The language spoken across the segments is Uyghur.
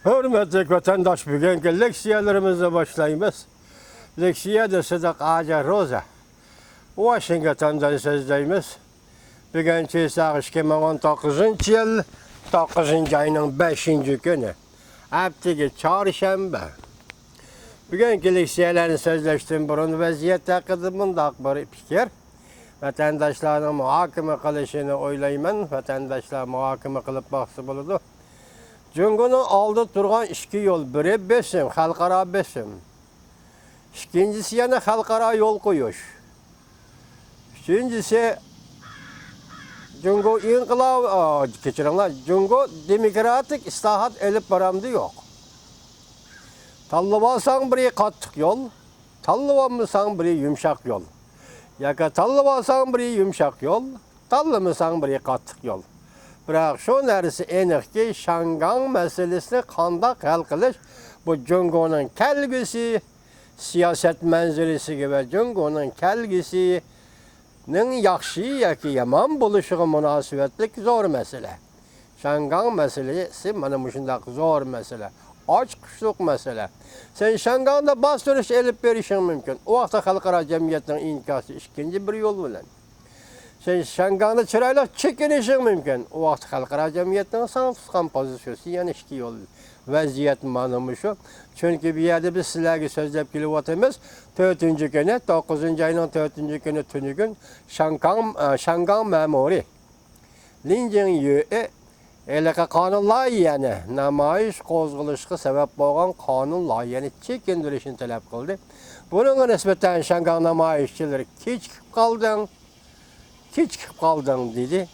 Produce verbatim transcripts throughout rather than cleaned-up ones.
ھۆرمەتلىك ۋەتەنداش، بۈگۈنكى لېكسىيەلىرىمىزنى باشلايمىز. لېكسىيەدە سىدىق ھاجى روزا، ۋاشىنگتوندىن سۆزلەيمىز. بۈگۈن چېساق ئىككى مىڭ ئون توققۇزىنچى يىل، توققۇزىنچى ئاينىڭ بەشىنچى كۈنى، ھەپتىگە چارشەنبە. بۈگۈنكى لېكسىيەلەرنى سۆزلەشتىن بۇرۇن، ۋەزىيەت ھەققىدە مۇنداق بىر پىكىر ۋەتەنداشلارنىڭ مۇھاكىمە قىلىشىنى ئويلايمەن. ۋەتەنداشلار مۇھاكىمە قىلىپ باقسا بولىدۇ. جۇڭگونىڭ ئالدىدا تۇرغان ئىككى يول، بىرى بېسىم، خەلقئارا بېسىم. ئىككىنچىسى يەنە خەلقئارا يول قويۇش. ئۈچىنچىسى، جۇڭگو ئىنقىلاب، ئا، كەچۈرۈڭلار، جۇڭگو دېموكراتىك ئىسلاھات ئېلىپ بارامدۇ يوق؟ تاللىۋالساڭ بىرى قاتتىق يول، تاللىۋالمىساڭ بىرى يۇمشاق يول. ياكى تاللىۋالساڭ بىرى يۇمشاق يول، تاللىمىساڭ بىرى قاتتىق يول. بىراق شۇ نەرسە ئېنىقكى، شياڭگاڭ مەسىلىسىنى قانداق ھەل قىلىش، بۇ جۇڭگونىڭ كەلگۈسى سىياسەت مەنزىرىسىگە ۋە جۇڭگونىڭ كەلگۈسىنىڭ ياخشى ياكى يامان بولۇشىغا مۇناسىۋەتلىك زور مەسىلە. شياڭگاڭ مەسىلىسى مانا مۇشۇنداق زور مەسىلە، ئاچقۇچلۇق مەسىلە. سەن شياڭگاڭدا باستۇرۇش ئېلىپ بېرىشىڭ مۇمكىن. ئۇ ۋاقىتتا خەلقئارا جەمئىيەتنىڭ ئىنكاسى ئىككىنچى بىر يول بىلەن. سەن شياڭگاڭدا چىرايلىق چېكىنىشىڭ مۇمكىن. ئۇ ۋاقىت خەلقئارا جەمئىيەتنىڭ ساڭا تۇتقان پوزىتسىيىسى يەنە ئىككى يول. ۋەزىيەت مانا مۇشۇ. چۈنكى بۇ يەردە بىز سىلەرگە سۆزلەپ كېلىۋاتىمىز. تۆتىنچى كۈنى، توققۇزىنچى ئاينىڭ تۆتىنچى كۈنى تۈنۈگۈن شاڭكاڭ، ئە، شياڭگاڭ مەمۇرىي لىن جىڭيۈې ھېلىقى قانۇن لايىھەنى، نامايىش قوزغىلىشقا سەۋەب بولغان قانۇن لايىھەنى چېكىندۈرۈشنى تەلەپ قىلدى. بۇنىڭغا نىسبەتەن شياڭگاڭ نامايىشچىلىرى كېچىكىپ قالدىڭ، كېچىكىپ قالدىڭ، دېدى.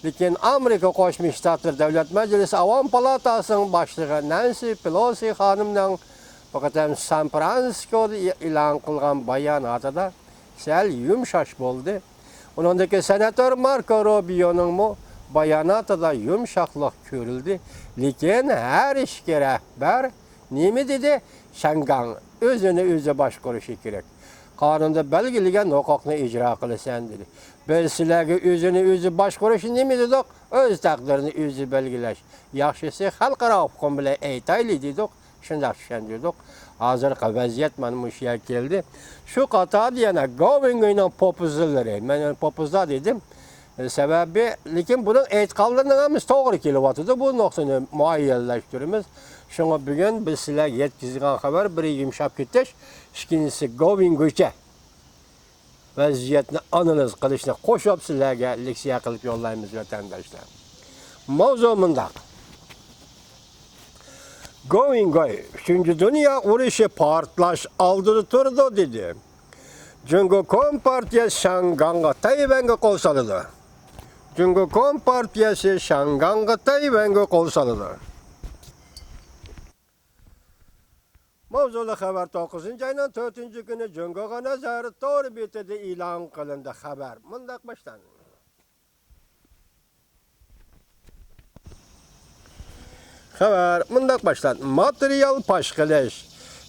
لېكىن ئامېرىكا قوشما شتاتلىرى دۆلەت مەجلىسى ئاۋام پالاتاسىنىڭ باشلىقى نەنسى پېلوسى خانىمنىڭ بۇ قېتىم سان فرانسىسكودا ئېلان قىلغان باياناتىدا سەل يۇمشاش بولدى. ئۇنىڭدىكى سېناتور ماركو روبىيونىڭمۇ باياناتىدا يۇمشاقلىق كۆرۈلدى. لېكىن ھەر ئىككى رەھبەر نېمە دېدى؟ شياڭگاڭ ئۆزىنى ئۆزى باشقۇرۇشى كېرەك. قانۇندا بەلگىلىگەن ھوقۇقنى ئىجرا قىلىسەن، دېدى. بىز سىلەرگە ئۆزىنى ئۆزى باشقۇرۇش نېمە دېدۇق؟ ئۆز تەقدىرىنى ئۆزى بەلگىلەش. ياخشىسى خەلقئارا ئۇقۇم بىلەن ئېيتايلى، دېدۇق. شۇنداق چۈشەندۈردۇق. ھازىرقى ۋەزىيەت مانا مۇشۇ يەرگە كەلدى. شۇ قاتاردا يەنە گو ۋېنگۇينىڭ پوپۇزلىرى، مەن پوپۇزلار دېدىم. سەۋەبى، لېكىن بۇنىڭ ئېيتقانلىرىنىڭ ھەممىسى توغرا كېلىۋاتىدۇ. بۇ نۇقتىنى مۇئەييەنلەشتۈرىمىز. شۇڭا بۈگۈن بىز سىلەرگە يەتكۈزگەن خەۋەر، بىرى يۇمشاپ كېتىش، ئىككىنچىسى گو ۋېنگۇيچە ۋەزىيەتنى ئانالىز قىلىشنى قوشۇپ سىلەرگە لېكسىيە قىلىپ يوللايمىز، ۋەتەنداشلار. ماۋزۇ مۇنداق. گو ۋېنگۇي ئۈچىنچى دۇنيا ئۇرۇشى پارتلاش ئالدىدا تۇرىدۇ، دېدى. جۇڭگو كومپارتىيەسى شياڭگاڭغا، تەيۋەنگە قول سالىدۇ. جۇڭگو كومپارتىيەسى شياڭگاڭغا، تەيۋەنگە قول سالىدۇ. ماۋزۇلۇق خەۋەر توققۇزىنچى ئاينىڭ تۆتىنچى كۈنى جۇڭگوغا نەزەر تور بېتىدە ئېلان قىلىندى. خەۋەر مۇنداق باشلاندى. خەۋەر مۇنداق باشلاندى. ماتېرىيال پاش قىلىش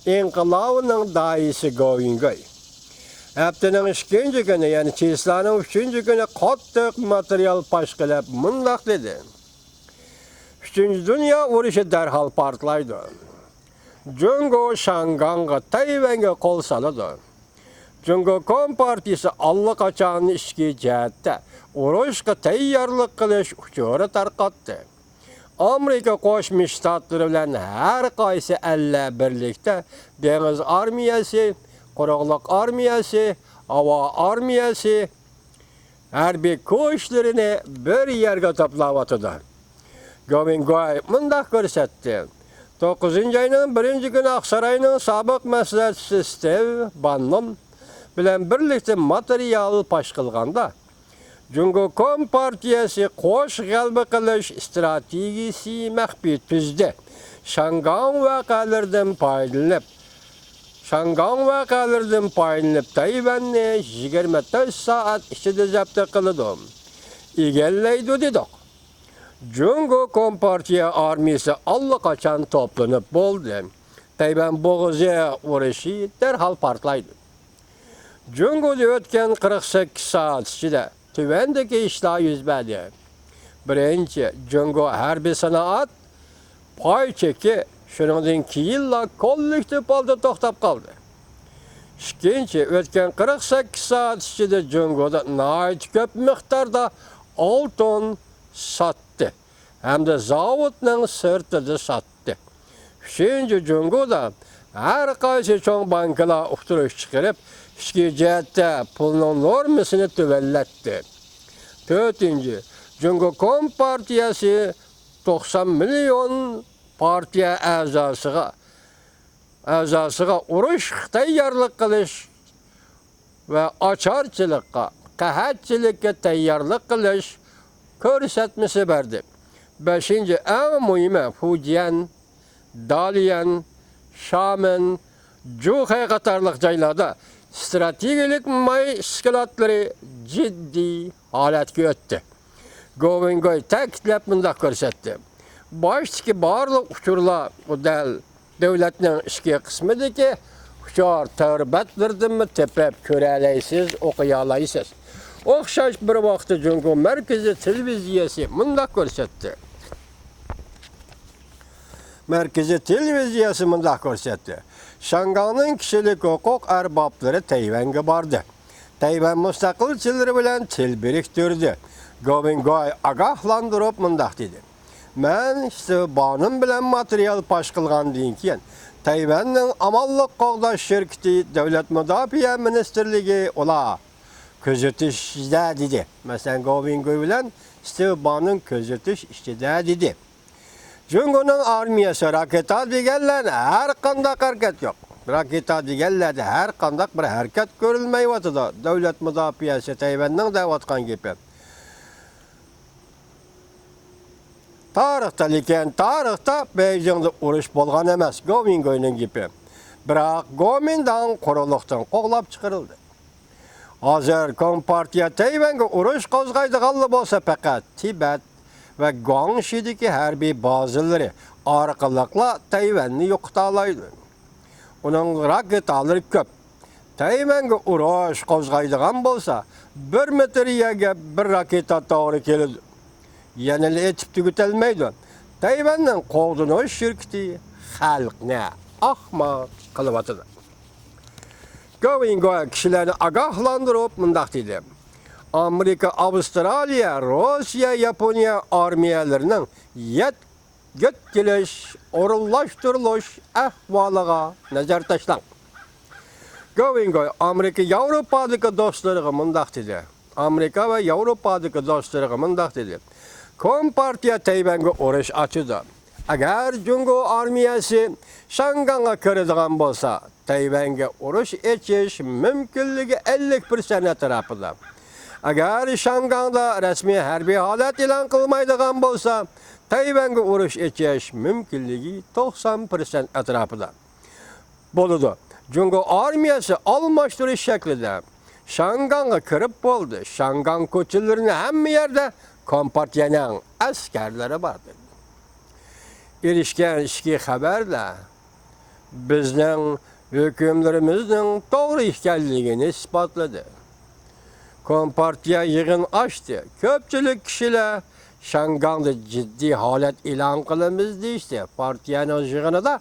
ئىنقىلابىنىڭ داھىيسى گو ۋېنگۇي ھەپتىنىڭ ئىككىنچى كۈنى، يەنى چېسلانىڭ ئۈچىنچى كۈنى قاتتىق ماتېرىيال پاش قىلىپ مۇنداق دېدى: ئۈچىنچى دۇنيا ئۇرۇشى دەرھال پارتلايدۇ. جۇڭگو شياڭگاڭغا، تەيۋەنگە قول سالىدۇ. جۇڭگو كومپارتىيىسى ئاللىقاچان ئىچكى جەھەتتە ئۇرۇشقا تەييارلىق قىلىش ئۇچۇرى تارقاتتى. ئامېرىكا قوشما شتاتلىرى بىلەن ھەر قايسى ئەللەر بىرلىكتە دېڭىز ئارمىيەسى، قۇرۇقلۇق ئارمىيەسى، ھاۋا ئارمىيەسى، ھەربىي كۈچلىرىنى بىر يەرگە توپلاۋاتىدۇ. گوۋىنگوي مۇنداق كۆرسەتتى. توققۇزىنچى ئاينىڭ بىرىنچى كۈنى ئاقساراينىڭ سابىق مەسلىھەتچىسى ستېۋ باننون بىلەن بىرلىكتە ماتېرىيال پاش قىلغاندا، جۇڭگو كومپارتىيەسى قوش غەلىبە قىلىش ئىستراتېگىيىسى مەخپىي تۈزدى. شاڭگاڭ ۋەقەلىرىدىن پايدىلىنىپ، شاڭگاڭ ۋەقەلىرىدىن پايدىلىنىپ، تەيۋەننى يىگىرمە تۆت سائەت ئىچىدە زەپت قىلىدۇ، ئىگىلەيدۇ دېدۇق. جۇڭگو كومپارتىيە ئارمىيىسى ئاللىقاچان توپلىنىپ بولدى. تەيۋەن بوغۇزى ئۇرۇشى دەرھال پارتلايدۇ. جۇڭگودا ئۆتكەن قىرىق سەككىز سائەت ئىچىدە تۆۋەندىكى ئىشلار يۈز بەردى. بىرىنچى، جۇڭگو ھەربىي سانائەت پاي چېكى شۇنىڭدىن كېيىنلا كوللېكتىپ ھالدا توختاپ قالدى. ئىككىنچى، ئۆتكەن قىرىق سەككىز سائەت ئىچىدە جۇڭگودا ناھايىتى كۆپ مىقداردا ئالتۇن ساتتى ھەمدە زاۋۇتنىڭ سىرتىدا ساتتى. ئۈچىنچى، جۇڭگودا ھەر قايسى چوڭ بانكىلار ئۇقتۇرۇش چىقىرىپ، ئىچكى جەھەتتە پۇلنىڭ نورمىسىنى تۆۋەنلەتتى. تۆتىنچى، جۇڭگو كومپارتىيەسى توقسان مىليون پارتىيە ئەزاسىغا، ئەزاسىغا ئۇرۇشقا تەييارلىق قىلىش ۋە ئاچارچىلىققا، قەھەتچىلىككە تەييارلىق قىلىش كۆرسەتمىسى بەردى. بەشىنچى، ئەڭ مۇھىمى، فۇجيەن، داليەن، شامېن، جۇخەي قاتارلىق جايلاردا ئىستراتېگىيەلىك ماي ئىسكىلاتلىرى جىددىي ھالەتكە ئۆتتى. گوۋېنگوي تەكىتلەپ مۇنداق كۆرسەتتى: باشتىكى بارلىق ئۇچۇرلار بۇ دەل دۆلەتنىڭ ئىچكى قىسمىدىكى ئۇچار تور بەتلىرىدىنمۇ تېپىپ كۆرەلەيسىز، ئوقۇيالايسىز. ئوخشاش بىر ۋاقىتتا جۇڭگو مەركىزىي تېلېۋىزىيەسى مۇنداق كۆرسەتتى. مەركىزىي تېلېۋىزىيەسى مۇنداق كۆرسەتتى: شياڭگاڭنىڭ كىشىلىك ھوقۇق ئەربابلىرى تەيۋەنگە باردى. تەيۋەن مۇستەقىلچىلىرى بىلەن تىل بىرىكتۈردى. گوۋېنگوي ئاگاھلاندۇرۇپ مۇنداق دېدى: مەن ستېۋ بانون بىلەن ماتېرىيال پاش قىلغاندىن كېيىن، تەيۋەننىڭ ئامانلىق قوغداش شىركىتى، دۆلەت مۇداپىئە مىنىستىرلىكى ئۇلار كۆزىتىشتە دېدى. مەسىلەن، گوۋېنگوي بىلەن ستېۋ بانون كۆزىتىش ئىچىدە دېدى. جۇڭگونىڭ ئارمىيەسى راكېتا دېگەنلەردە ھەر قانداق ھەرىكەت يوق. راكېتا دېگەنلەردە ھەر قانداق بىر ھەرىكەت كۆرۈلمەيۋاتىدۇ. دۆلەت مۇداپىئەسى تەيۋەننىڭ دەۋاتقان گېپى. تارىختا، لېكىن تارىختا بېيجىڭدا ئۇرۇش بولغان ئەمەس، گومىنگوينىڭ گېپى. بىراق گومىنداڭ قۇرۇقلۇقتىن قوغلاپ چىقىرىلدى. ھازىر كومپارتىيە تەيۋەنگە ئۇرۇش قوزغايدىغانلا بولسا، پەقەت تىبەت ۋە گۇاڭشىدىكى ھەربىي بازىلىرى ئارقىلىقلا تەيۋەننى يوقىتالايدۇ. ئۇنىڭ راكېتالىرى كۆپ. تەيۋەنگە ئۇرۇش قوزغايدىغان بولسا، بىر مېتىر يەرگە بىر راكېتا توغرا كېلىدۇ. يەنىلا ئېتىپ تۈگىتەلمەيدۇ. تەيۋەننىڭ قوغدىنىش شىركىتى خەلقنى ئاخماق قىلىۋاتىدۇ. گوۋېنگوي كىشىلەرنى ئاگاھلاندۇرۇپ مۇنداق دېدى: ئامېرىكا، ئاۋسترالىيە، روسىيە، ياپونىيە ئارمىيەلىرىنىڭ يەت-، يۆتكىلىش، ئورۇنلاشتۇرۇلۇش ئەھۋالىغا نەزەر تاشلاڭ. گوۋېنگوي ئامېرىكا ياۋروپادىكى دوستلىرىغا مۇنداق دېدى. ئامېرىكا ۋە ياۋروپادىكى دوستلىرىغا مۇنداق دېدى: كومپارتىيە تەيۋەنگە ئۇرۇش ئاچىدۇ. ئەگەر جۇڭگو ئارمىيەسى شياڭگاڭغا كىرىدىغان بولسا، تەيۋەنگە ئۇرۇش ئېچىش مۇمكىنلىكى ئەللىك پىرسەنت ئەتراپىدا. ئەگەر شياڭگاڭدا رەسمىي ھەربىي ھالەت ئېلان قىلمايدىغان بولسا، تەيۋەنگە ئۇرۇش ئېچىش مۇمكىنلىكى توقسان پىرسەنت ئەتراپىدا. بولىدۇ. جۇڭگو ئارمىيەسى ئالماشتۇرۇش شەكلىدە شياڭگاڭغا كىرىپ بولدى. شياڭگاڭ كوچىلىرىنى ھەممە يەردە كومپارتىيەنىڭ ئەسكەرلىرى بار. ئېرىشكەن ئىچكى خەۋەرلەر بىزنىڭ ھۆكۈملىرىمىزنىڭ توغرا ئىكەنلىكىنى ئىسپاتلىدى. كومپارتىيە يىغىن ئاچتى. كۆپچىلىك كىشىلەر شياڭگاڭدا جىددىي ھالەت ئېلان قىلىمىز دېيىشتى. پارتىيەنىڭ يىغىنىدا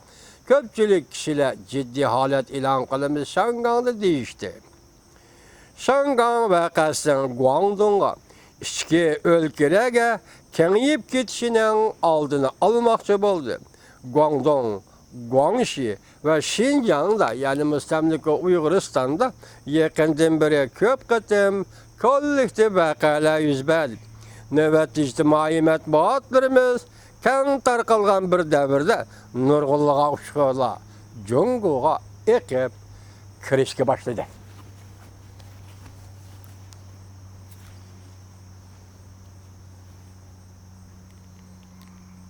كۆپچىلىك كىشىلەر جىددىي ھالەت ئېلان قىلىمىز شياڭگاڭدا دېيىشتى. شياڭگاڭ ۋەقەسىنىڭ گۇاڭدۇڭغا، ئىچكى ئۆلكىلەرگە كېڭىيىپ كېتىشىنىڭ ئالدىنى ئالماقچى بولدى. گۇاڭدۇڭ، گۇاڭشى ۋە شىنجاڭدا، يەنى مۇستەملىكە ئۇيغۇرىستاندا يېقىندىن بېرى كۆپ قېتىم كوللېكتىپ ۋەقەلەر يۈز بەردى. نۆۋەتتە ئىجتىمائىي مەتبۇئاتلىرىمىز كەڭ تارقالغان بىر دەۋردە نۇرغۇنلىغان ئۇچۇرلار جۇڭگوغا ئېقىپ كىرىشكە باشلىدى.